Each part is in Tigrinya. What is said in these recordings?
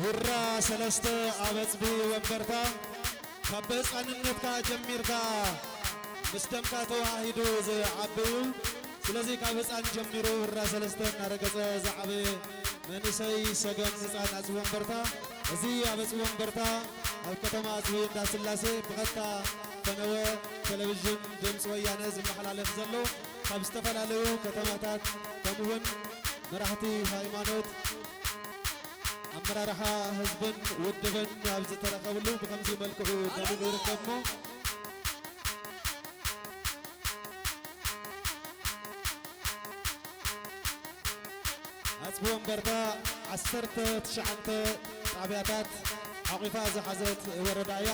ሁራ ሰለስተ ኣብ ኣፅቢ ወንበርታ ካብ ህፃንነትካ ጀሚርካ ምስ ደምካ ተዋሂዱ ዝዓቢ እዩ። ስለዚ ካብ ህፃን ጀሚሩ ሁራ ሰለስተ እናረገፀ ዝዓበየ መንእሰይ ሰገን ህፃን ኣፅቢ ወንበርታ። እዚ ኣብ ኣፅቢ ወንበርታ ኣብ ከተማ ኣፅቢ እንዳስላሴ ብቐጥታ ፈነወ ቴሌቪዥን ድምፂ ወያነ ዝመሓላለፍ ዘሎ ካብ ዝተፈላለዩ ከተማታት ከምኡውን መራሕቲ ሃይማኖት ኣመራርሓ ህዝብን ውድብን ኣብ ዝተረኸብሉ ብኸምዚ መልክዑ ደሚቑ ይርከብ እሞ ኣፅቢ ወንበርታ ዓሰርተ ትሽዓተ ጣብያታት ሓቑፋ ዝሓዘት ወረዳ እያ።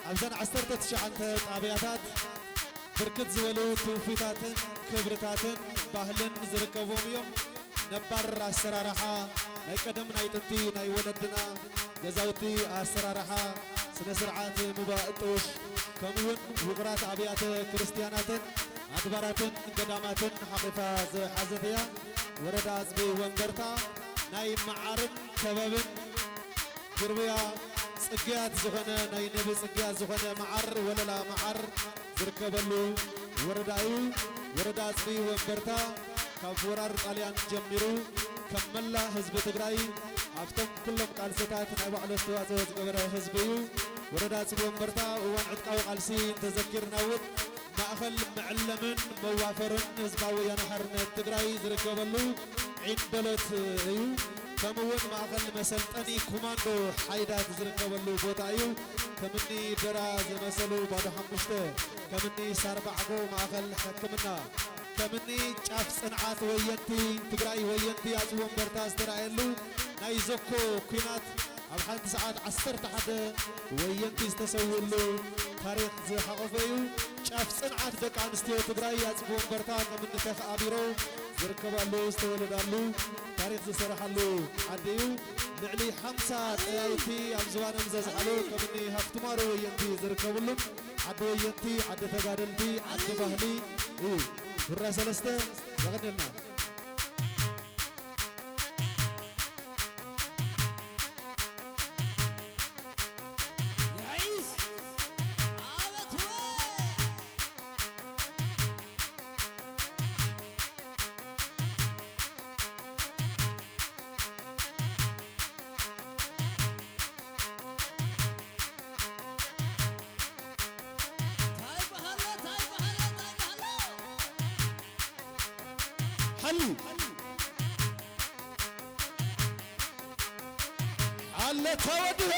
ኣብዘን ዓሰርተ ትሽዓተ ጣብያታት ብርክት ዝበሉ ትውፊታትን ክብርታትን ባህልን ዝርከብዎም እዮም። ነባር ኣሰራርሓ ናይ ቀደም ናይ ጥንቲ ናይ ወለድና ገዛውቲ ኣሰራርሓ ስነ ስርዓት ሙባእ ጡሽ ከምኡውን ውቕራት ኣብያተ ክርስቲያናትን ኣድባራትን ገዳማትን ሓቒፋ ዝሓዘት እያ። ወረዳ ኣፅቢ ወንበርታ ናይ መዓርን ከበብን ግርብያ ጽግያት ዝኾነ ናይ ንብ ጽግያት ዝኾነ መዓር ወለላ መዓር ዝርከበሉ ወረዳ እዩ። ወረዳ ኣፅቢ ወንበርታ ካብ ወራር ጣልያን ጀሚሩ ከም መላእ ህዝቢ ትግራይ ኣብቶም ኩሎም ቃልስታት ናይ ባዕሉ ኣስተዋፅኦ ዝገበረ ህዝቢ እዩ። ወረዳ ኣፅቢ ወንበርታ እዋን ዕጥቃዊ ቃልሲ እንተዘኪርና እውን ማእኸል መዕለምን መዋፈርን ህዝባዊ ወያነ ሓርነት ትግራይ ዝርከበሉ ዒንደሎት እዩ። ከምኡ እውን ማእኸል መሰልጠኒ ኮማንዶ ሓይዳት ዝርከበሉ ቦታ እዩ። ከምኒ ደራ ዝመሰሉ ባዶ ሓሙሽተ፣ ከምኒ ሳርባዕጎ ማእኸል ሕክምና፣ ከምኒ ጫፍ ፅንዓት ወየንቲ ትግራይ ወየንቲ ኣፅቢ ወንበርታ ዝተረኣየሉ ናይ ዘኮ ኲናት ኣብ ሓንቲ ሰዓት ዓሰርተ ሓደ ወየንቲ ዝተሰውእሉ ታሪኽ ዝሓቖፈ እዩ። ጫፍ ፅንዓት ደቂ ኣንስትዮ ትግራይ ኣፅቢ ወንበርታ ከምኒ ተኽኣ ቢሮ ዝርከባሉ ዝተወለዳሉ ታሪኽ ዝሰርሓሉ ዓዲ እዩ። ልዕሊ ሓምሳ ጠያይቲ ኣብ ዝባኖም ዘዝሓሉ ከምኒ ሃፍትማሩ ወየንቲ ዝርከብሉን ዓዲ ወየንቲ ዓዲ ተጋደልቲ ዓዲ ባህሊ እዩ። ሁራ ሰለስተ የቐንየልና። ሓሊ ኣለ ተወድሄ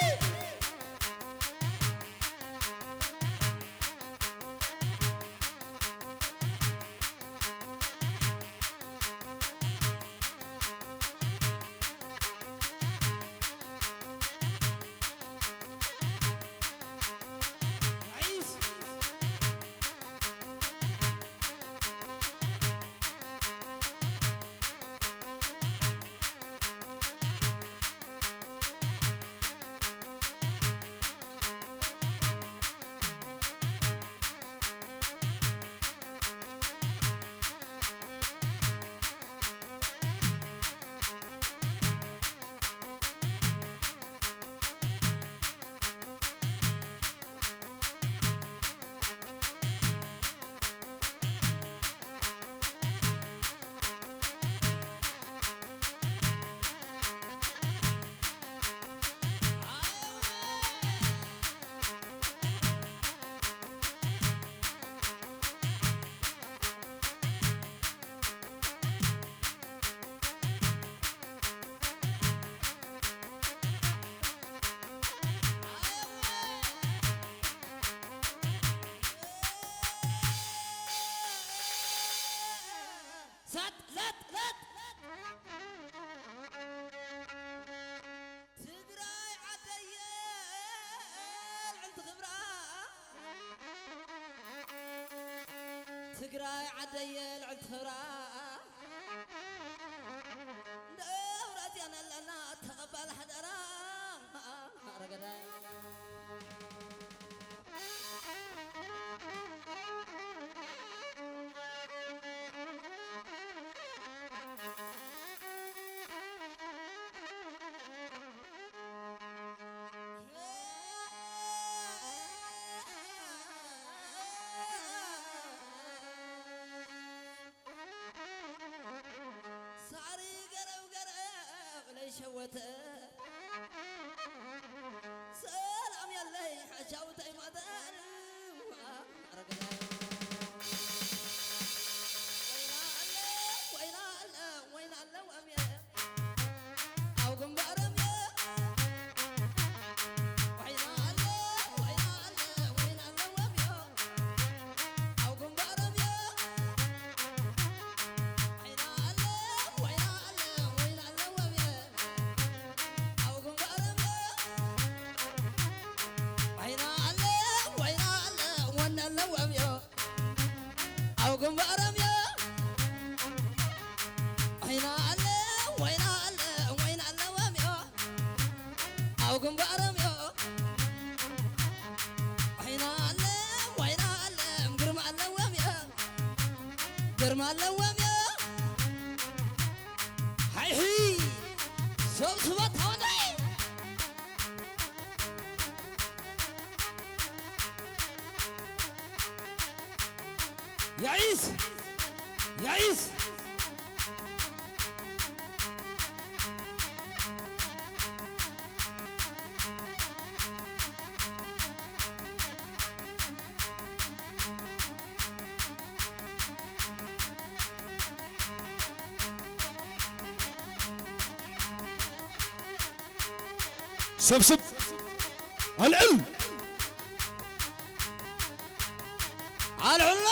ሳጥ ላጥ ላጥ ትግራይ ዓደየ ልዕልቲ ክብራ ትግራይ ዓደየ ልዕልቲ ክብራ እንደ ውራትያን ኣለና ተቐባል ሓደራ ኣረገዳይ ሸወተ ሰላም ያለይ ሓሻውተይ ማተን ኣረገዳ ወይና ኣለ ወይና ኣለ ወይና ኣለ ወምየ ኣብ ግንባሮም የ ወይና ኣለ ወይና ኣለ ወይና ኣለ ወምየ ኣብ ግንባሮም የ ግርማ ኣለዎም እዮም። ግርማ ኣለዎም እዮም። ሃይሂ! ሰብስባ ታወታይ! ያኢስ! ያኢስ! ሰብስብ ኣልዕል ኣልዕሎ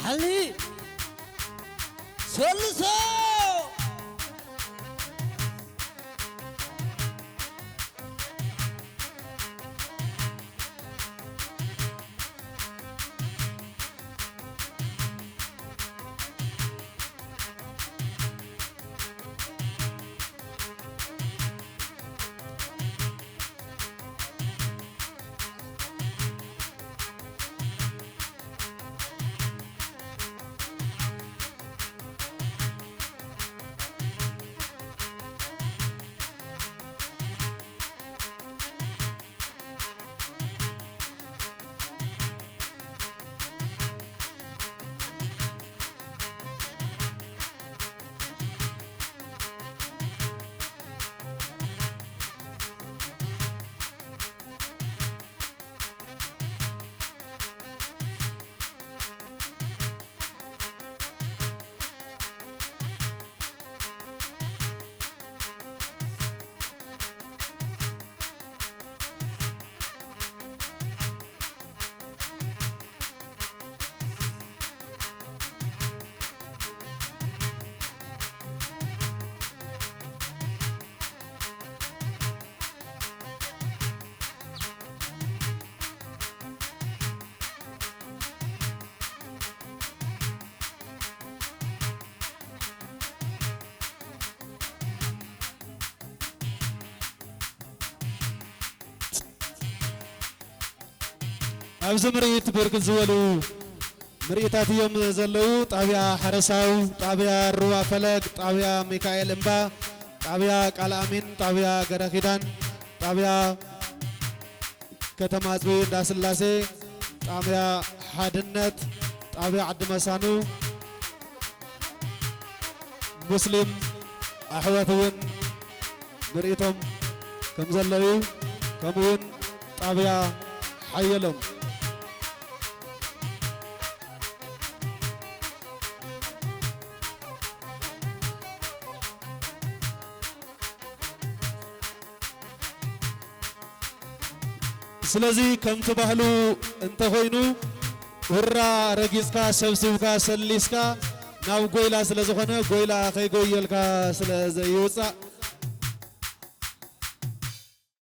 ሓሊ ሰልሶ ኣብዚ ምርኢት ብርክት ዝበሉ ምርኢታት እዮም ዘለዉ። ጣብያ ሓረሳው፣ ጣብያ ሩባ ፈለግ፣ ጣብያ ሚካኤል እምባ፣ ጣብያ ቃል ኣሚን፣ ጣብያ ገረ ኪዳን፣ ጣብያ ከተማ ኣፅቢ እንዳስላሴ፣ ጣብያ ሓድነት፣ ጣብያ ዓዲ መሳኑ፣ ሙስሊም ኣሕዋት እውን ምርኢቶም ከም ዘለዉ፣ ከምኡውን ጣብያ ሓየሎም። ስለዚ ከምቲ ባህሉ እንተኾይኑ፣ ሁራ ረጊጽካ፣ ሰብሲብካ፣ ሰሊስካ ናብ ጎይላ ስለ ዝኾነ፣ ጎይላ ከይጎየልካ ስለ ዘይውጻእ፣